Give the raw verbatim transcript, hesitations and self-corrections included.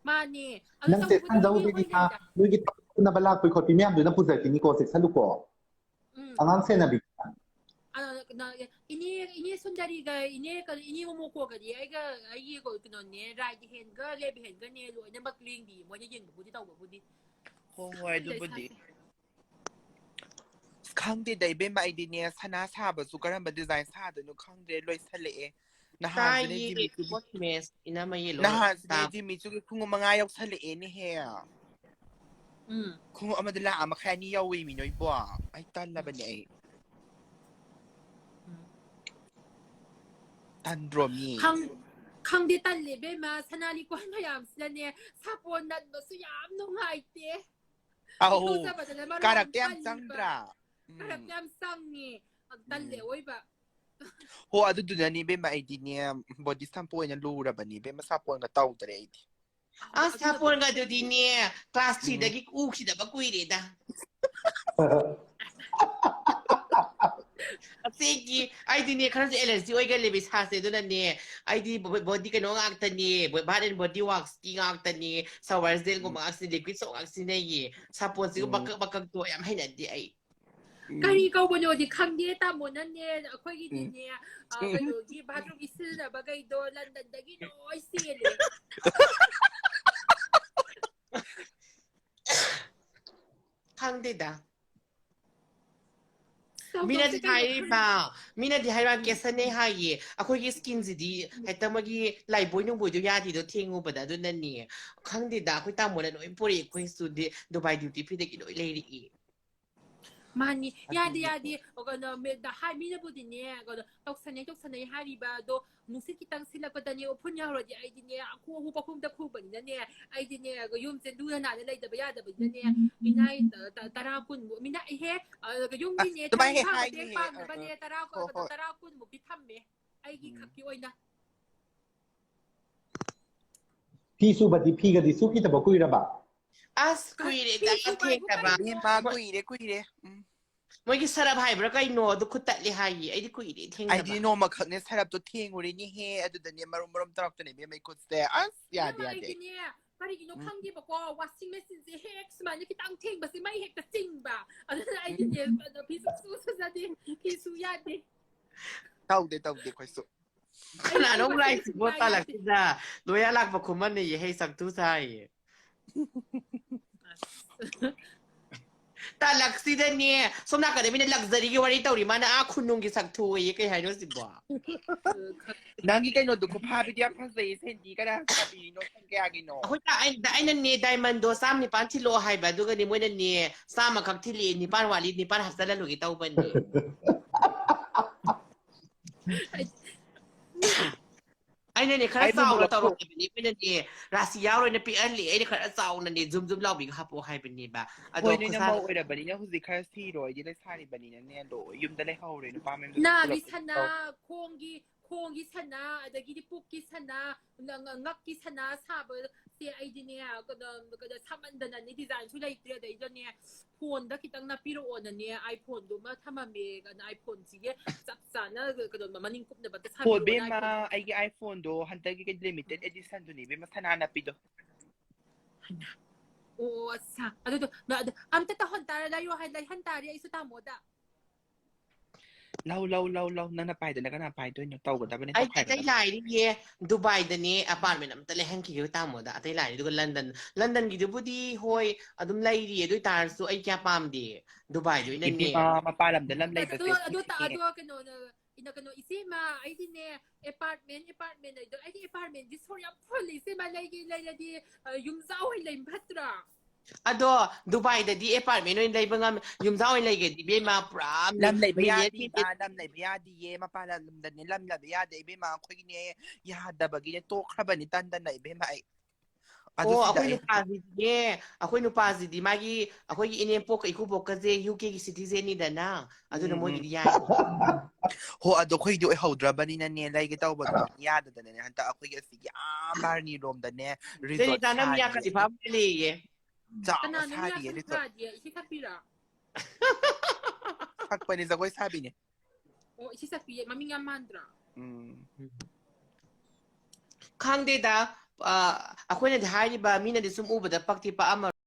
ꯃꯥꯅꯦ꯫ ꯅꯪꯁꯦ ꯈꯪꯗꯧꯔꯤꯅꯤꯅ ꯅꯣꯏꯒꯤ ꯊꯕꯛ ꯁꯨꯅꯕ ꯂꯥꯛꯄꯩ ꯈꯣꯠꯄꯤ ꯃꯌꯥꯝꯗꯨꯅ ꯄꯨꯖꯔꯛꯈꯤꯅꯤꯀꯣ, ꯆꯦꯛꯁꯜꯂꯨꯀꯣ꯫ ꯎꯝ꯫ ꯑꯉꯥꯡ ꯁꯦꯟꯅꯕꯤ꯫ ꯑꯗꯣ ꯀꯩꯅꯣ, ꯏꯅꯦ, ꯏꯅꯦ ꯁꯨꯟꯗꯔꯤꯒ ꯏꯅꯦ ꯀꯩꯅꯣ, ꯏꯅꯦ ꯃꯣꯃꯣꯀꯣꯒꯗꯤ ꯑꯩꯒ, ꯑꯩꯒꯤ ꯀꯩꯅꯣꯅꯦ, right handꯒ left handꯒꯅꯦ ꯂꯣꯏꯅꯃꯛ ꯂꯦꯡꯕꯤ, ꯃꯣꯏꯅ ꯌꯦꯡꯕꯕꯨꯗꯤ ꯇꯧꯕꯕꯨꯗꯤ꯫ ꯍꯣꯏ, ꯍꯣꯏ, ꯑꯗꯨꯕꯨꯗꯤ꯫ ꯑꯁ, ꯈꯪꯗꯦꯗ ꯏꯕꯦꯝꯃ, ꯑꯩꯗꯤꯅꯦ ꯁꯅꯥ ꯁꯥꯕꯁꯨ ꯀꯔꯝꯕ design ꯁꯥꯗꯣꯏꯅꯣ ꯈꯪꯗ꯭ꯔꯦ, ꯂꯣꯏꯁꯜꯂꯛꯑꯦ꯫ ꯅꯍꯥꯟꯁꯤꯅꯦ ꯇꯥꯏꯌꯦ, ꯖꯤꯃꯤꯆꯨꯒꯤ, ꯀꯣꯁꯃꯦꯁ ꯏꯅꯝꯃ ꯌꯦꯜꯂꯣ ꯅꯍꯥꯟꯁꯤꯅꯦ ꯇꯥꯕ꯫ ꯖꯤꯃꯤꯆꯨꯒꯤ ꯈꯣꯡꯎꯞ ꯃꯉꯥ ꯌꯧꯁꯜꯂꯛꯑꯦꯅꯦꯍꯦ꯫ ꯎꯝ꯫ ꯈꯣꯡꯎꯞ ꯑꯃꯗ ꯂꯥꯛ ꯑꯃ ꯃꯈꯥꯏ ꯑꯅꯤ ꯌꯧꯋꯦꯃꯤ ꯅꯣꯏꯕꯣ꯫ ꯑꯩ ꯇꯜꯂꯕꯅꯦ ꯑꯩ꯫ ꯎꯝ꯫ ꯇꯟꯗ꯭ꯔꯣ ꯃꯤ? ꯈꯪ-, ꯈꯪꯗꯦ, ꯇꯜꯂꯦ ꯏꯕꯦꯝꯃ, ꯁꯅꯥ ꯂꯤꯛꯀꯣꯟ ꯃꯌꯥꯝꯁꯤꯅꯅꯦ ꯁꯥꯄꯣꯟ ꯅꯟꯕꯁꯨ ꯌꯥꯝ ꯅꯨꯡꯉꯥꯏꯇꯦ꯫ ꯑꯧ, ꯏꯔꯨꯖꯕꯗꯅ ꯃꯔꯣꯟ ꯀꯥꯔꯛꯇ ꯌꯥꯝ ꯇꯜꯂꯤꯕ꯫ ꯆꯪꯗ꯭ꯔꯥ? ꯎꯝ꯫ ꯀꯥꯔꯛꯇ ꯌꯥꯝ ꯆꯪꯉꯦ꯫ ꯇꯜꯂꯦ ꯎꯝ꯫ ꯑꯑꯣꯏꯕ꯫ ꯍꯣ, ꯑꯗꯨꯗꯨꯅꯅꯤ ꯏꯕꯦꯝꯃ, ꯑꯩꯗꯤꯅꯦ body shampoo ꯑꯣꯏꯅ ꯂꯨꯔꯕꯅꯤ ꯏꯕꯦꯝꯃ, ꯁꯥꯄꯣꯟꯒ ꯇꯧꯗ꯭ꯔꯦ ꯑꯩꯗꯤ꯫ ꯑꯍꯣ, ꯑꯁ, ꯑꯗꯨꯅꯕꯨ ꯁꯥꯄꯣꯟꯒ ꯐꯩ꯫ ꯑꯗꯨꯗꯤꯅꯦ, class threeꯗꯒꯤ ꯎꯈꯤꯗꯕ ꯀꯨꯏꯔꯦꯗ꯫ ꯑꯁꯦꯡꯀꯤ, ꯑꯩꯗꯤꯅꯦ, ꯈꯔꯁꯨ allergy ꯑꯣꯏꯒꯜꯂꯦꯕ ꯏꯁꯥꯁꯦ, ꯑꯗꯨꯅꯅꯦ, ꯑꯩꯗꯤ ꯕꯣ-, body ꯀꯩꯅꯣ ꯉꯥꯛꯇꯅꯦ, ꯕꯣ-, Bath and Body Worksꯀꯤ ꯉꯥꯛꯇꯅꯦ, shower gelꯒꯨꯝꯕ ꯉꯥꯛꯇ, liquid soap ꯉꯥꯛ ꯁꯤꯖꯤꯟꯅꯩꯌꯦ꯫ ꯁꯥꯄꯣꯟꯁꯤꯒ ꯎꯝ꯫ ꯕꯀꯛ ꯕꯀꯛꯇꯣ ꯌꯥꯝ ꯍꯩꯅꯗꯦ ꯑꯩ꯫ ꯎꯝ꯫ ꯀꯔꯤ ꯀꯧꯕꯅꯣꯗꯤ ꯈꯪꯗꯦ, ꯇꯥꯃꯣꯅꯅꯦ, ꯑꯩꯈꯣꯏꯒꯤꯗꯤꯅꯦ, ꯑ, ꯀꯩꯅꯣꯒꯤ bathroomꯒꯤ ꯁꯤꯖꯤꯟꯅꯕꯈꯩꯗꯣ Londonꯗꯒꯤ ꯂꯣꯏ ꯆꯦꯜꯂꯦ꯫ ꯈꯪꯗꯦꯗ꯫ ꯇꯧ-, ꯃꯤꯅꯗꯤ ꯇꯧꯁꯦ ꯀꯩꯅꯣ ꯍꯥꯏꯔꯤꯕ, ꯃꯤꯅꯗꯤ ꯍꯥꯏꯔꯤꯕ ꯎꯝ꯫ ꯀꯦꯁꯟꯅꯩ ꯍꯥꯏꯌꯦ꯫ ꯑꯩꯈꯣꯏꯒꯤ skinꯁꯤꯗꯤ ꯍꯦꯛꯇ ꯃꯣꯏꯒꯤ ꯂꯥꯏꯕꯣꯏ ꯅꯨꯡꯕꯣꯏꯗꯣ ꯌꯥꯗꯦꯗꯣ ꯊꯦꯡꯉꯨꯕꯗ, ꯑꯗꯨꯅꯅꯦ꯫ ꯈꯪꯗꯦꯗ, ꯑꯩꯈꯣꯏ ꯇꯥꯃꯣꯅ ꯂꯣꯏ ꯄꯨꯔꯛꯑꯦ, ꯑꯩꯈꯣꯏꯁꯨ ꯗꯤ-, Dubai duty freeꯗꯒꯤ ꯂꯣꯏ ꯂꯩꯔꯛꯏ꯫ ꯃꯥꯅꯤ, ꯌꯥꯗꯦ, ꯑꯗꯨꯅꯤꯀꯣ꯫ ꯌꯥꯗꯦ꯫ ꯑꯣ, ꯀꯩꯅꯣ, ꯃꯦ-, ꯗ-, ꯍꯥꯏ-, ꯃꯤꯅꯕꯨꯗꯤꯅꯦ, ꯀꯩꯅꯣ, ꯇꯧꯁꯟꯅꯩ, ꯇꯧꯁꯟꯅꯩ ꯍꯥꯏꯔꯤꯕ, ꯑꯗꯣ ꯅꯨꯡꯁꯤꯠ ꯈꯤꯇꯪ ꯁꯤꯜꯂꯛꯄꯗꯅꯦ, ꯎꯐꯨꯟ ꯌꯥꯎꯔꯗꯤ ꯑꯩꯗꯤꯅꯦ, ꯑꯈꯨ ꯑꯍꯨ ꯄꯈꯨꯝꯗ ꯈꯨꯕꯅꯤꯅꯅꯦ, ꯑꯩꯗꯤꯅꯦ, ꯌꯨꯝꯁꯦ ꯂꯨꯅ ꯅꯥꯟꯅ ꯂꯩꯇꯕ ꯌꯥꯗꯕꯅꯤꯅꯅꯦ, ꯃꯤꯅꯥꯏ ꯇ-, ꯇ-, ꯇꯔꯥ ꯀꯨꯟꯃꯨꯛ, ꯃꯤꯅꯥꯏ, ꯏꯍꯦ, ꯑ, ꯌꯨꯝꯒꯤꯅꯦ, ꯑꯗꯨꯃꯥꯏ ꯊꯕꯛ ꯍꯦꯛ ꯏꯪꯈꯥꯡ ꯃꯇꯦꯡ ꯍꯥꯏꯅꯨꯍꯦ꯫ ꯑ, ꯑ, ꯄꯥꯡꯅꯕꯅꯦ, ꯇꯔꯥ ꯀꯨꯟ, ꯍꯣ, ꯍꯣꯏ꯫ ꯇꯔꯥ ꯀꯨꯟꯃꯨꯛꯇꯤ ꯊꯝꯃꯦ, ꯑꯩꯒꯤ ꯎꯝ꯫ ꯈꯛꯀꯤ ꯑꯣꯏꯅ꯫ ꯐꯤ ꯁꯨꯕꯗꯤ, ꯐꯤꯒꯗꯤ ꯁꯨꯈꯤꯗꯕ ꯀꯨꯏꯔꯕ? ꯑꯁ, ꯀꯨꯏꯔꯦꯗ ꯐꯤ ꯁꯨꯕ ꯍꯥꯏꯕꯨ ꯊꯦꯡꯅꯕ꯫ ꯀꯩꯅꯣ? ꯏꯕꯦꯝꯃ, ꯀꯨꯏꯔꯦ, ꯀꯨꯏꯔꯦ꯫ ꯎꯝ꯫ ꯃꯣꯏꯒꯤ ꯁꯔꯞ ꯍꯥꯏꯕ꯭ꯔꯥ ꯀꯩꯅꯣ, ꯑꯗꯨ ꯈꯨꯠ ꯇꯠꯂꯦ ꯍꯥꯏꯌꯦ꯫ ꯑꯩꯗꯤ ꯀꯨꯏꯔꯦ ꯊꯦꯡꯅꯕ꯫ ꯑꯩꯗꯤ ꯅꯣꯡꯃꯈꯛꯅꯦ ꯁꯔꯞꯇꯣ ꯊꯦꯡꯉꯨꯔꯦꯅꯦꯍꯦ, ꯑꯗꯨꯗꯅꯦ ꯃꯔꯨꯝ ꯃꯔꯨꯝ ꯇꯧꯔꯛꯇꯅ ꯏꯕꯦꯝꯃ, ꯑꯩ ꯈꯨꯠꯁꯦ꯫ ꯑꯁ, ꯌꯥꯗꯦ, ꯏꯕꯦꯝꯃ, ꯌꯥꯗꯦ꯫ ꯑꯩꯗꯤꯅꯦ, ꯀꯔꯤꯒꯤꯅꯣ ꯈꯪꯗꯦꯕꯀꯣ, ꯋꯥꯁꯤꯡ ꯃꯦꯆꯤꯟꯁꯦ ꯍꯦꯛ ꯁꯨꯃꯥꯏꯅ ꯈꯤꯇꯪ ꯊꯦꯡꯕꯁꯦ ꯃꯩ ꯍꯦꯛꯇ ꯆꯤꯡꯕ꯫ ꯑꯗꯨꯅ ꯑꯩꯗꯤꯅꯦ, ꯑꯗꯣ ꯐꯤ ꯁꯨ ꯁꯨꯖꯗꯦ, ꯐꯤ ꯁꯨ ꯌꯥꯗꯦ꯫ ꯇꯧꯗꯦ, ꯇꯧꯗꯦ ꯑꯩꯈꯣꯏꯁꯨ꯫ ꯑꯩ ꯀꯅꯥꯅꯣ ꯋꯥꯁꯤꯡ ꯃꯦꯆꯤꯟ ꯂꯥꯛꯏꯁꯤꯕꯣ? ꯄꯥꯏ ꯌꯥꯗꯦ꯫ ꯇꯥꯂꯛꯁꯤꯗ ꯂꯣꯏꯌꯥ ꯂꯥꯛꯄ ꯈꯨꯃꯟꯅꯦꯌꯦ꯫ ꯍꯩ ꯁꯛꯇꯨ ꯁꯥꯏꯌꯦ꯫ ꯇꯥꯂꯛꯁꯤꯗꯅꯦ, ꯁꯣꯝ ꯅꯥꯀꯟꯗ ꯃꯤꯅ ꯂꯛꯖꯔꯤꯒꯤ ꯋꯥꯔꯤ ꯇꯧꯔꯤ, ꯃꯥꯅ ꯑꯥ ꯈꯨꯅꯨꯡꯒꯤ ꯁꯛ ꯊꯣꯛꯑꯦꯌꯦ꯫ ꯀꯩ ꯍꯥꯏꯅꯣ ꯁꯤꯕꯣ? ꯅꯪꯒꯤ ꯀꯩꯅꯣꯗꯣ ꯈꯨꯐꯥꯕꯤꯗꯤ ꯌꯥꯝ ꯐꯖꯩꯌꯦ, ꯁꯦꯟꯗꯤ ꯀꯅꯥ ꯁꯥꯕꯤꯔꯤꯅꯣ? ꯁꯟ ꯀꯌꯥꯒꯤꯅꯣ? ꯑꯩꯈꯣꯏ ꯇꯥ-, ꯑꯩꯅ, ꯑꯩꯅꯅꯦ diamond ꯗꯣ ꯆꯥꯝ ꯅꯤꯄꯥꯟ ꯊꯤꯜꯂꯛꯑꯣ ꯍꯥꯏꯕ, ꯑꯗꯨꯒꯅꯦ ꯃꯣꯏꯅꯅꯦ ꯆꯥꯝꯃꯈꯛ ꯊꯤꯜꯂꯛꯑꯦ, ꯅꯤꯄꯥꯟ ꯋꯥꯠꯂꯤ, ꯅꯤꯄꯥꯟ ꯍꯥꯞꯆꯜꯍꯜꯂꯨꯒꯦ ꯇꯧꯕꯅꯦ꯫ ꯑꯩꯅꯅꯦ ꯈꯔ ꯑꯩꯕꯨ ꯆꯥꯎꯅ ꯃꯣꯔꯣꯛ ꯇꯧꯔꯣ ꯈꯣ- ꯍꯥꯏꯕꯅꯦ, ꯃꯣꯏꯅꯅꯦ ꯔꯥꯁꯤ ꯌꯥꯎꯔꯣꯏꯅ ꯄꯤꯛꯍꯜꯂꯦ, ꯑꯩꯅ ꯈꯔ ꯆꯥꯎꯅꯅꯦ ꯖꯨꯝ ꯖꯨꯝ ꯂꯥꯎꯕꯤꯒ ꯍꯥꯞꯄꯛꯑꯣ ꯍꯥꯏꯕꯅꯦꯕ꯫ ꯑꯗꯣ ꯍꯣꯏ, ꯅꯣꯏꯅ ꯈꯨꯁꯥ- ꯃꯧ ꯑꯣꯏꯔꯕꯅꯤꯅ ꯍꯧꯖꯤꯛ ꯈꯔ ꯁꯤꯔꯣ, ꯑꯩꯗꯤ ꯂꯩꯁꯥꯔꯤꯕꯅꯤꯅꯅꯦ, ꯂꯣꯏ ꯌꯨꯝꯗ ꯂꯩꯍꯧꯔꯦ, ꯅꯨꯄꯥ ꯃꯌꯨꯝꯗ ꯅꯥꯒꯤ ꯄꯨꯂꯞ ꯁꯅꯥ, ꯇꯧ- ꯈꯣꯡꯒꯤ, ꯈꯣꯡꯒꯤ ꯁꯅꯥ, ꯑꯗꯒꯤꯗꯤ ꯄꯨꯛꯀꯤ ꯁꯅꯥ, ꯉ-, ꯉ-, ꯉꯛꯀꯤ ꯁꯅꯥ ꯁꯥꯕꯁꯦ ꯑꯩꯗꯤꯅꯦ, ꯀꯩꯅꯣ, ꯀꯩꯅꯣ, ꯁꯥꯃꯟꯗꯅꯅꯦ ꯗꯤꯖꯥꯏꯟꯁꯨ ꯂꯩꯇ꯭ꯔꯦ, ꯑꯗꯩꯗꯨꯗꯅꯦ ꯐꯣꯟꯗ ꯈꯤꯇꯪ ꯅꯞꯄꯤꯔꯛꯑꯣꯅꯅꯦ, ꯑꯥꯏꯐꯣꯟꯗꯨꯃ ꯊꯝꯃꯝꯃꯦ, ꯑꯗꯨꯅ ꯑꯥꯏꯐꯣꯟꯁꯤꯒꯤ ꯆꯞ ꯆꯥꯅ ꯀꯩꯅꯣ ꯃꯅꯤꯡ ꯀꯨꯞꯅꯕ ꯑꯝꯇ ꯍꯣ ꯁꯥꯕꯤꯔꯛꯑꯣꯅ ꯏꯕꯦꯝꯃ, ꯑꯥꯏꯐꯣꯟ꯫ ꯑꯩꯒꯤ ꯑꯥꯏꯐꯣꯟꯗꯣ ꯍꯟꯗꯛꯀꯤ ꯂꯤꯃꯤꯇꯦꯠ ꯑꯦꯗꯤꯁꯟꯗꯨꯅꯦ ꯏꯕꯦꯝꯃ, ꯁꯅꯥ ꯅꯞꯄꯤꯗꯣ꯫ ꯑꯣ, ꯑꯠꯁꯥ꯫ ꯑꯗꯨꯗꯣ, ꯅ-, ꯑꯗꯨ ꯑꯝꯇ ꯇꯧꯍꯟ ꯇꯥꯔꯦ, ꯂꯩꯌꯣ ꯍꯥꯏ, ꯂꯩꯍꯟ ꯇꯥꯔꯦ ꯑꯩꯁꯨ ꯇꯥꯃꯣꯗ꯫ ꯂꯧ, ꯂꯧ, ꯂꯧ, ꯂꯧ꯫ ꯅꯪꯅ ꯄꯥꯏꯗꯅ ꯀꯅꯥ ꯄꯥꯏꯗꯣꯏꯅꯣ? ꯇꯧꯒꯗꯕꯅꯦ, ꯑꯩꯗꯤ ꯑꯇꯩ ꯇꯧꯈꯥꯏꯒꯗꯕꯅꯦ꯫ ꯂꯥꯏꯔꯤꯌꯦ, ꯗꯨꯕꯥꯏꯗꯅꯦ ꯑꯦꯄꯥꯔꯠꯃꯦꯟ ꯑꯝꯇ ꯂꯩꯍꯟꯈꯤꯒꯦ ꯇꯥꯃꯣꯗ꯫ ꯑꯇꯩ ꯂꯥꯏꯔꯤ, ꯑꯗꯨꯒ ꯂꯟꯗꯟ, ꯂꯟꯗꯟꯒꯤꯗꯨꯕꯨꯗꯤ ꯍꯣꯏ ꯑꯗꯨꯝ ꯂꯩꯔꯤꯌꯦ, ꯑꯗꯨ ꯑꯣꯏ ꯇꯥꯔꯁꯨ ꯑꯩ ꯀꯌꯥ ꯄꯥꯝꯗꯦ ꯗꯨꯕꯥꯏꯗ ꯑꯣꯏꯅꯅꯦ꯫ ꯏꯕꯦꯝꯃ, ꯃꯄꯥꯟ ꯂꯝꯗ ꯂꯝ ꯑꯗꯣ, ꯂꯩꯕꯁꯦ ꯑꯗꯣ, ꯇ-, ꯄꯤꯛꯑꯦ꯫ ꯑꯗꯣ ꯀꯩꯅꯣ, ꯏꯅ-, ꯀꯩꯅꯣ, ꯏꯆꯦꯃ, ꯑꯩꯗꯤꯅꯦ, ꯑꯦꯄꯥꯔꯠꯃꯦꯟ, ꯑꯦꯄꯥꯔꯠꯃꯦꯟ ꯂꯩꯗꯣ, ꯑꯩꯗꯤ ꯑꯦꯄꯥꯔꯠꯃꯦꯟꯗꯤ ꯁꯣꯔ ꯌꯥꯝ ꯐꯨꯜꯂꯤ, ꯏꯆꯦꯃ, ꯂꯩꯒꯦ ꯂꯩꯔꯗꯤ, ꯑ, ꯌꯨꯝꯖꯥꯎ ꯑꯣꯏꯅ ꯂꯩꯕ ꯐꯠꯇ꯭ꯔꯣ? ꯑꯗꯣ ꯗꯨꯕꯥꯏꯗꯗꯤ ꯑꯦꯄꯥꯔꯠꯃꯦꯟ ꯑꯣꯏꯅ ꯂꯩꯕ ꯉꯝ-, ꯌꯨꯝꯖꯥꯎ ꯑꯣꯏꯅ ꯂꯩꯒꯦꯗꯤ ꯏꯕꯦꯝꯃ ꯄꯨꯔꯥ ꯃꯤ-, ꯂꯝ ꯂꯩꯕ ꯃꯤꯂꯤꯌꯟ ꯌꯥꯗꯦꯕ, ꯂꯝ ꯂꯩꯕ ꯌꯥꯗꯤꯌꯦ, ꯃꯄꯥꯟ ꯂꯝꯗꯅꯦ ꯂꯝ ꯂꯩꯕ ꯌꯥꯗꯦ ꯏꯕꯦꯝꯃ, ꯑꯩꯈꯣꯏꯒꯤꯅꯦ ꯌꯥꯗꯕꯒꯤꯅꯦ ꯇꯣꯛꯈ꯭ꯔꯕꯅꯤ, ꯇꯟꯗꯅ ꯏꯕꯦꯝꯃ ꯑꯩ꯫ ꯑꯗꯨ ꯑꯣ, ꯁꯤꯗ ꯑꯩꯈꯣꯏ ꯑꯩ ꯅꯨꯄꯥꯁꯤꯗꯤꯅꯦ, ꯑꯩꯈꯣꯏ ꯅꯨꯄꯥꯁꯤꯗꯤ ꯃꯥꯒꯤ, ꯑꯩꯈꯣꯏꯒꯤ ꯏꯅꯦꯝꯄꯣꯛꯀ ꯏꯀꯨꯕꯣꯛꯀꯁꯦ ꯌꯨ ꯀꯦꯒꯤ ꯁꯤꯇꯤꯖꯦꯟꯅꯤꯗꯅ, ꯑꯗꯨꯅ ꯎꯝ, ꯎꯝ꯫ ꯃꯣꯏꯒꯤꯗꯤ ꯌꯥꯏ꯫ ꯍꯣ, ꯑꯗꯣ ꯑꯩꯈꯣꯏꯒꯤꯗꯤ ꯑꯣꯏꯍꯧꯗ꯭ꯔꯕꯅꯤꯅꯅꯦ, ꯂꯩꯒꯦ ꯇꯧꯕꯗꯣ ꯌꯥꯗꯗꯅꯅꯦ, ꯍꯟꯗꯛ ꯑꯩꯈꯣꯏꯒꯤ ꯑꯁꯤꯒꯤ ꯑꯥ ꯕꯥꯔꯅꯤ ꯂꯣꯝꯗꯅꯦ ꯔꯤꯖꯣꯔꯠ ꯆꯦꯅꯤꯇꯥꯅ ꯃꯤꯌꯥ ꯁꯥꯔꯤꯌꯦ, ꯈꯂꯤꯐꯥ ꯂꯩꯌꯦ꯫ ꯆꯥꯎꯅ ꯀꯅꯥꯅꯣ ꯃꯤꯌꯥ ꯁꯥꯔꯤꯌꯦ ꯔꯤꯖꯣꯔꯠ꯫ ꯈꯂꯤꯐꯥꯗꯤ? ꯏꯁꯩ ꯁꯛꯄꯤꯔꯣ? ꯁꯛꯄꯅꯦ, ꯖꯒꯣꯏ ꯁꯥꯕꯤꯅꯦ꯫ ꯑꯣ, ꯏꯁꯩ ꯁꯛꯄꯤ ꯃꯃꯤꯡ ꯌꯥꯝ ꯃꯥꯟꯗ꯭ꯔꯣ? ꯎꯝ꯫ ꯈꯪꯗꯦꯗ, ꯑꯩꯈꯣꯏꯅꯗꯤ ꯍꯥꯏꯔꯤꯕ ꯃꯤꯅꯗꯤ ꯁꯨꯝ ꯎꯕꯗ ꯄꯛꯇꯤ ꯄꯛꯑꯝꯃꯔꯣꯏ꯫